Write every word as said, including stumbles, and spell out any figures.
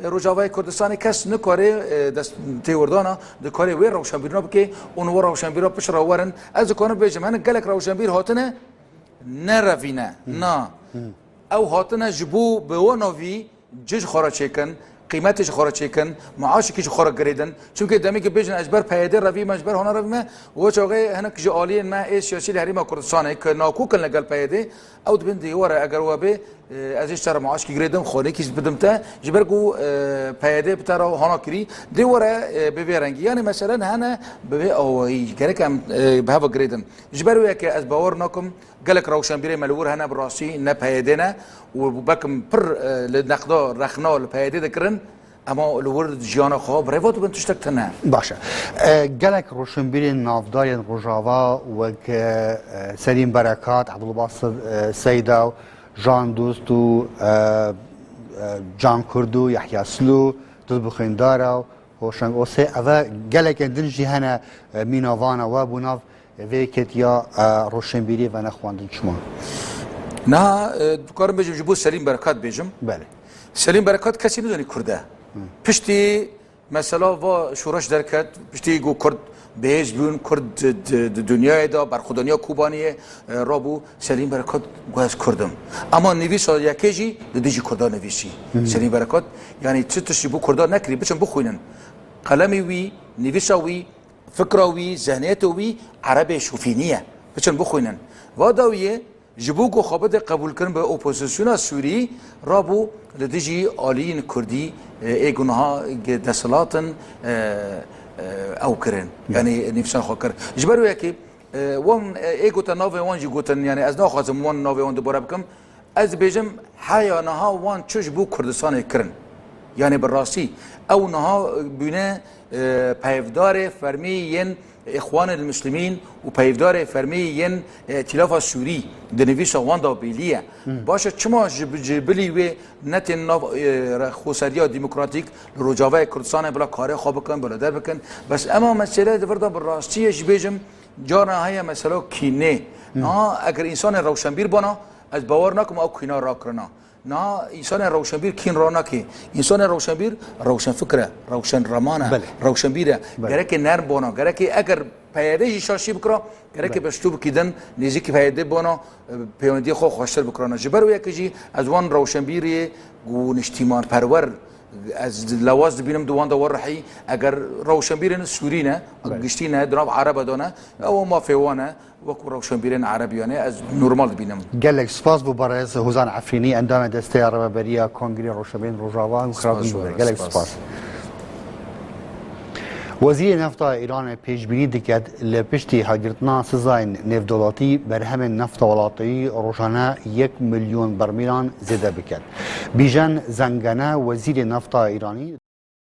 Rojavayê Kurdistanê kes nikare, e, dest têwirdana, dikare wê rewşenbîrina bike û niha rewşenbîra piştre werin. Ez dikarim bêjim, hinek gelek rewşenbîr hatine nerevîne. Na. Ew hatine ji bo bi wana vî cih ji xwe re çêkin, qîmetê ji xwe re çêkin, maaşekî ji xwe re girêdin. Çimkî demê ku bêjin ez ji ber P Y D revîme, ez ji ber hana revîme, û çaxê hinek ji aliyên me ê siyasî li Herêma Kurdistanê ku nakok in li gel P Y D, ew dibin dê were eger we bê, e, ez ê ji te re maaşekî girêdim, xaneyekî bidim te, ji ber ku, e, P Y D bi te re hana kirî, dê were, e, bi vê rengî. Yanî meselen hene bi vê awayî, gerek em, e, bi hev ve girêdin. Ji ber wê yekê ez bawer nakim, gelek rewşenbîrê me li wir hene bi rastî ne P Y D ne û bekim pir, e, li nexda rexna li P Y D dikirin, ema li wir jiyana xwe bi rêva dibin tiştek tune. Baş e. E, gelek rewşenbîrên navdar yên Rojava wek, e, e, Selîm Berekat, Ebdulbasit, e, Seyda, Jan Dost û, e, e, Can Kurd û Yehya Silo, Dilbixwîn Dara û Hoşeng Osê, eve gelekên din jî hene, e, mîna vana we bû nav vê ketiya, e, roşenbîriyê ve nexwendin çima? Niha, e, dikarim bêjim ji bo Selîm Berekat bêjim. Belê. Selîm Berekat kesî nizanî Kurd e. Piştî mesela va şoreş derket, piştî ku Kurd bihêz bûn, Kurd di, di, di dinyayê de berxwedaniya Kobaniyê, e, rabû, Selîm Berekat got ez Kurd im. Ama nivîsa yekê jî li dijî Kurda nivîsî. Selîm Berekat, yanî çi tişt ji bo Kurda nekirî, biçin bixwînin. Qelemê wî, nivîsa wî, fikra wî, zehniyeta wî erebê şofînî ye. Biçin bixwînin. Va dawiyê ji bo ku xwe bide qebûlkirin bi opozisyona Sûrî, rabû li dijî aliyên Kurdî, e, ê ku niha ge-, desthilat in, e, e, ew kirin. Yanî nivîsan xwe kir. Ji ber wê yekê, e, wan, e, ê gote navê wan jî gotin, yanî ez naxwazim wan navê wan dubare bikim. Ez dibêjim, heya niha wan çi ji bo Kurdistanê kirin? Yanî bi rastî, ew niha bûne, e, peyvdarê fermî yên Îxwanil Muslimîn û peyvdarê fermî yên, e, Îtîlafa Sûrî di nivîsa wan de bêlî ye. Baş e, çima ji, ji bilî wê netên nav, e, re-, xweseriya demokratîk li Rojavayê Kurdistanê bila karê xwe bikin, bila derbikin? Bes ema mesele di vir de bi rastî ye, ji bêjim, carna heye mesela kînê. Niha eger însanê rewşenbîr bana, ez bawer nakim ew kîna rakirina. Niha însanê rewşenbîr kîn ranake. Însanê rewşenbîr rewşenfikr e, rewşenreman e, Belê. rewşenbîr e. Belê. Gerekê nerm bona, gerekê eger P Y D jî şaşî bikira, gerekê Belê. bi ştûbikî din nêzîkî P Y D bona, e, peywendiyê xwe xweştir bikirana. Ji ber wê yekê jî ez wan rewşenbîrê ku niştîmanperwer ez lewaz dibînim di wan de werihî, eger rewşenbîrên Sûrî ne, Belê. giştî ne, di nav Ereba de ne, ew mafê wan e. Wekî rewşenbîrên Erebiyanê ez normal dibînim. Gelek spas bo berêz Hozan Efrînî, endamê Desteya Rêveberiya Kongrê Rewşenbîrên Rojava û xiratin bû. Gelek spas. Wezîrê Nefta Îranê pêşbînî diket, li piştî hilgirtina sizayên nêvdelatî berhemên nefta welatî rojane yek milyon bermîlan zêde biket. Bîjen Zengene, Wezîrê Nefta Îranî,